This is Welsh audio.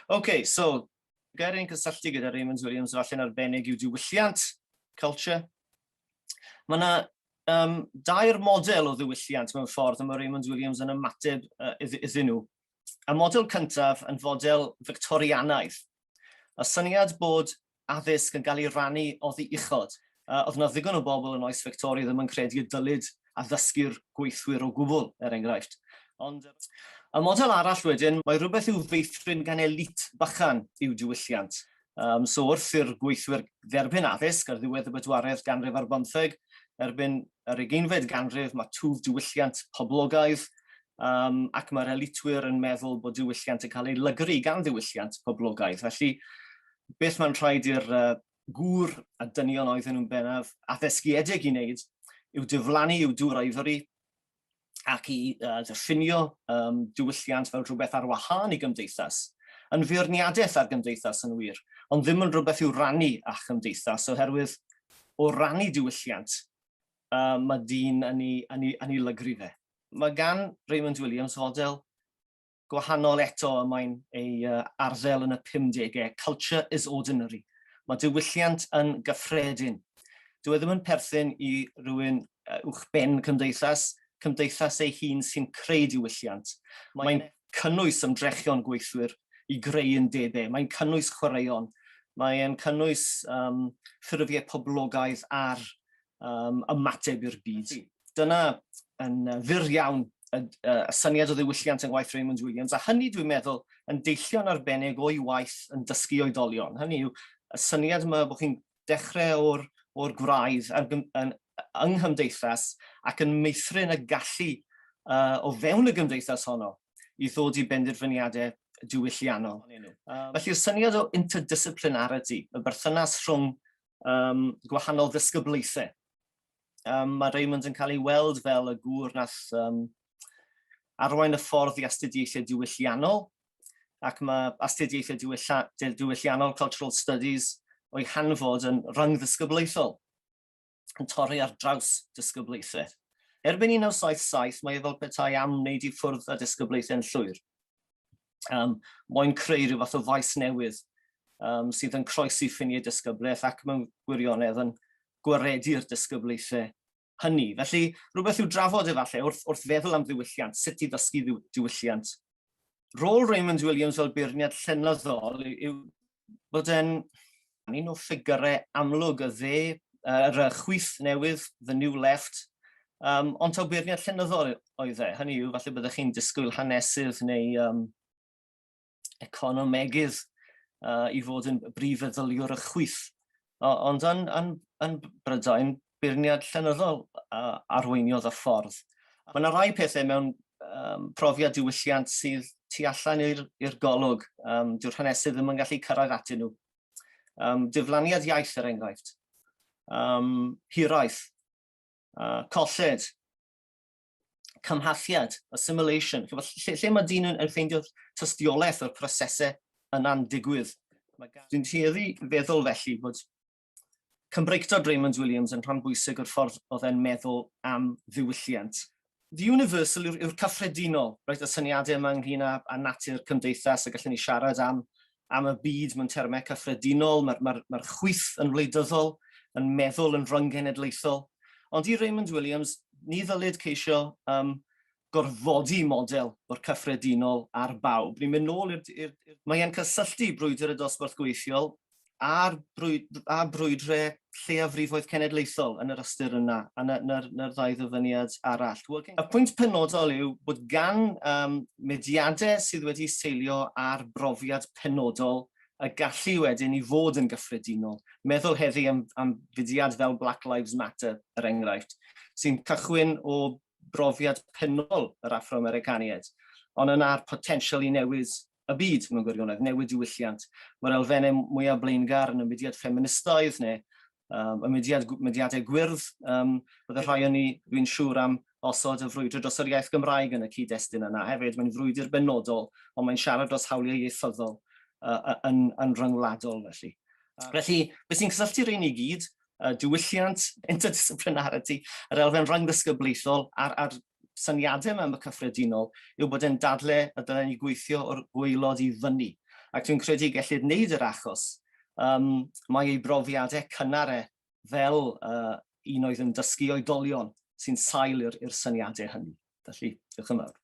OK, so, gair ein cysylltu gyda Raymond Williams falle'n arbennig yw diwylliant, culture. Mae yna um, dair model o ddiwylliant mewn ffordd y mae Raymond Williams yn ymateb uh, iddyn nhw. Y model cyntaf yn fodel Victorianaidd. Y syniad bod addysg yn cael ei rannu oddi uchod. Uh, oedd yna ddigon o bobl yn oes Victoria ddim yn credu y dylid addysgu'r gweithwyr o gwbl, er enghraifft. Ond y model arall wedyn, mae rhywbeth i'w feithrin gan elit bychan i'w diwylliant. Um, so wrth i'r gweithwyr dderbyn addysg ar ddiwedd y bedwaredd ganrif ar bymtheg, erbyn yr ugeinfed ganrif mae twf diwylliant poblogaidd, um, ac mae'r elitwyr yn meddwl bod diwylliant yn cael ei lygru gan ddiwylliant poblogaidd. Felly, beth mae'n rhaid i'r uh, gŵr a dynion oedden nhw'n bennaf addysgiedig i wneud yw diflannu i'w dŵr ivory ac i uh, ddiffinio um, diwylliant fel rhywbeth ar wahân i gymdeithas, yn feirniadaeth ar gymdeithas yn wir, ond ddim yn rhywbeth i'w rannu â chymdeithas, oherwydd o rannu diwylliant, uh, mae dyn yn ei, yn ei, yn ei lygru fe. Mae gan Raymond Williams fodel gwahanol eto y mae'n ei uh, arddel yn y 50au, culture is ordinary. Mae diwylliant yn gyffredin. Dyw e ddim yn perthyn i rywun uh, uwchben cymdeithas, cymdeithas ei hun sy'n creu diwylliant. Mae'n cynnwys ymdrechion gweithwyr i greu undebau, mae'n cynnwys chwaraeon, mae'n cynnwys um, ffurfiau poblogaidd ar um, ymateb i'r byd. Dyna yn fyr iawn y, y, y syniad o ddiwylliant yng ngwaith Raymond Williams, a hynny dwi'n meddwl yn deillio'n arbennig o'i waith yn dysgu oedolion. Hynny yw, y syniad yma bod chi'n dechrau o'r, or gwraidd yn, yn, yng nghymdeithas ac yn meithrin y gallu uh, o fewn y gymdeithas honno i ddod i benderfyniadau diwylliannol. Felly'r syniad o interdisciplinarity, y berthynas rhwng um, gwahanol ddisgyblaethau. Um, mae Raymond yn cael ei weld fel y gŵr nath um, arwain y ffordd i astudiaethau diwylliannol, ac mae astudiaethau diwylliannol, cultural studies, o'i hanfod yn rhyngddisgyblaethol, yn torri ar draws disgyblaethau. Erbyn 1977, mae e fel petai am wneud i ffwrdd â disgyblaethau'n llwyr. Um, moyn creu rhyw fath o faes newydd um, sydd yn croesi ffiniau disgyblaeth ac mewn gwirionedd yn gwaredu'r disgyblaethau hynny. Felly, rhywbeth i'w drafod efallai wrth, wrth feddwl am ddiwylliant, sut i ddysgu diwylliant. Rôl Raymond Williams fel beirniad llenyddol yw bod e'n un o ffigurau amlwg y dde, yr chwith newydd, the new left, um, ond taw beirniad llenyddol oedd e. Hynny yw, falle byddech chi'n disgwyl hanesydd neu um, economegydd uh, i fod yn brif feddyliwr y chwith. O, ond yn, yn, yn Brydain, beirniad llenyddol uh, arweiniodd y ffordd. Mae yna rai pethau mewn um, profiad diwylliant sydd tu allan i'r golwg. Um, dyw'r hanesydd ddim yn gallu cyrraedd atyn nhw. Um, diflaniad iaith, er enghraifft. Um, hiraeth. Uh, colled. Cymhathiad, assimilation. Lle, lle mae dyn yn, yn ffeindio tystiolaeth o'r prosesau yna'n digwydd? Dwi'n tueddu feddwl felly bod Cymreictod Raymond Williams yn rhan bwysig o'r ffordd oedd e'n meddwl am ddiwylliant. The universal yw'r yw cyffredinol, right, y syniadau yma ynglyn â, â natur cymdeithas, a gallwn ni siarad am, am y byd mewn termau cyffredinol, mae'r mae, mae chwith yn wleidyddol, yn meddwl yn rhynggenedlaethol. Ond i Raymond Williams, ni ddylid ceisio um, gorfodi model o'r cyffredinol ar bawb. Ni'n mynd nôl i'r... Mae e'n cysylltu brwydr y dosbarth gweithiol a'r brwyd, a brwydre lleiafrifoedd cenedlaethol yn yr ystyr yna, a na'r na, na, na ddau ddyfyniad arall. Y pwynt penodol yw bod gan um, mudiadau sydd wedi seilio ar brofiad penodol y gallu wedyn i fod yn gyffredinol. Meddwl heddi am, am fudiad fel Black Lives Matter, er enghraifft, sy'n cychwyn o brofiad penodol yr Affro-Americaniaid, ond yna'r potensial i newid y byd mewn gwirionedd, newid diwylliant. Mae'r elfennau mwyaf blaengar yn y mudiad ffeministaidd neu um, y mudiad, mudiadau gwyrdd, um, bydde rhai o'n ni, dwi'n siŵr, am osod y frwydr dros yr iaith Gymraeg yn y cyd-destun yna hefyd. Mae'n frwydr benodol, ond mae'n siarad dros hawliau ieithyddol uh, yn, yn rhyngwladol felly. Felly, beth sy'n cysylltu'r rhain i gyd uh, diwylliant, interdisciplinarity, yr elfen rhyngddisgyblaethol a'r, a'r syniadau yma am y cyffredinol yw bod e'n dadle y dylen ni gweithio o'r gwaelod i fyny. Ac dwi'n credu gellid wneud yr achos um, mae ei brofiadau cynnar e fel un oedd yn dysgu oedolion sy'n sail i'r syniadau hynny. Felly, diolch yn fawr.